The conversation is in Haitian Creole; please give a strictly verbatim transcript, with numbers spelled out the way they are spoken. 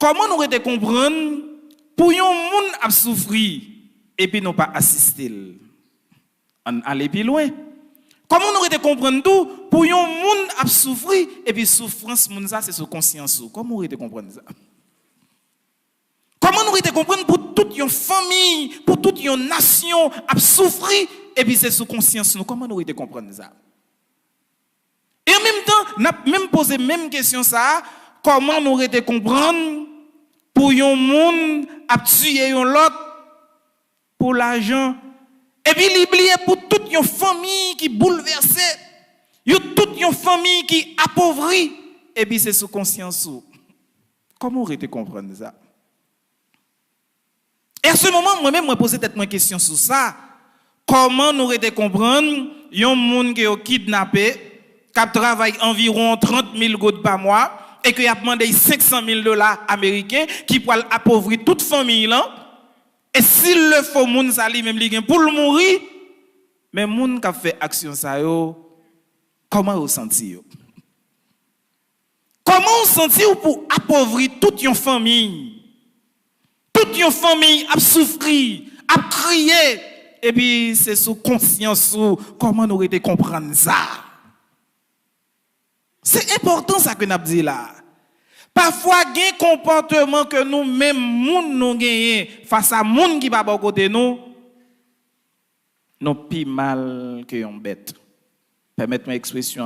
Kòman nou rete konprann pou yon moun ap soufri epi nou pa asiste l? Ann ale pi lwen. Kòman nou rete konprann tou pou yon moun ap soufri epi soufrans moun sa se sou konsyans ou? Kòman ou rete konprann sa? Kòman nou rete konprann pou tout yon fanmi, pou tout yon nasyon ap soufri epi se sou konsyans nou? Kòman nou rete konprann sa? E an menm tan, n ap menm poze menm kesyon sa a, kòman nou rete konprann pou yon moun ap tiye yon lòt pou lajan, epi li bliye pou tout yon fanmi ki boulvèse, yon tout yon fanmi ki apovri, epi se sou konsyans ou? Kòman ou rete konprann sa? E a se moman, mwen menm, mwen poze tèt mwen kesyon sou sa. Kòman nou rete konprann yon moun ke yo kidnape, k ap travay anviwon trant mil goud pa mwa, e ke y ap mande l senk san mil dola ameriken, ki pral apovri tout fanmi l lan, e si l le fo moun sa li menm li gen pou l mouri, men moun k ap fè aksyon sa yo, kòman yo santi yo? Kòman w santi w pou apovri tout yon fanmi? Tout yon fanmi ap soufri, ap kriye, epi se sou konsyans ou. Kòman nou rete konprann sa? Se enpòtan sa ke n ap di la. Pafwa gen konpòteman ke nou menm moun nou genyen fas a moun ki pa bò kote nou, nou pi mal ke yon bèt. Pèmèt mwen ekspresyon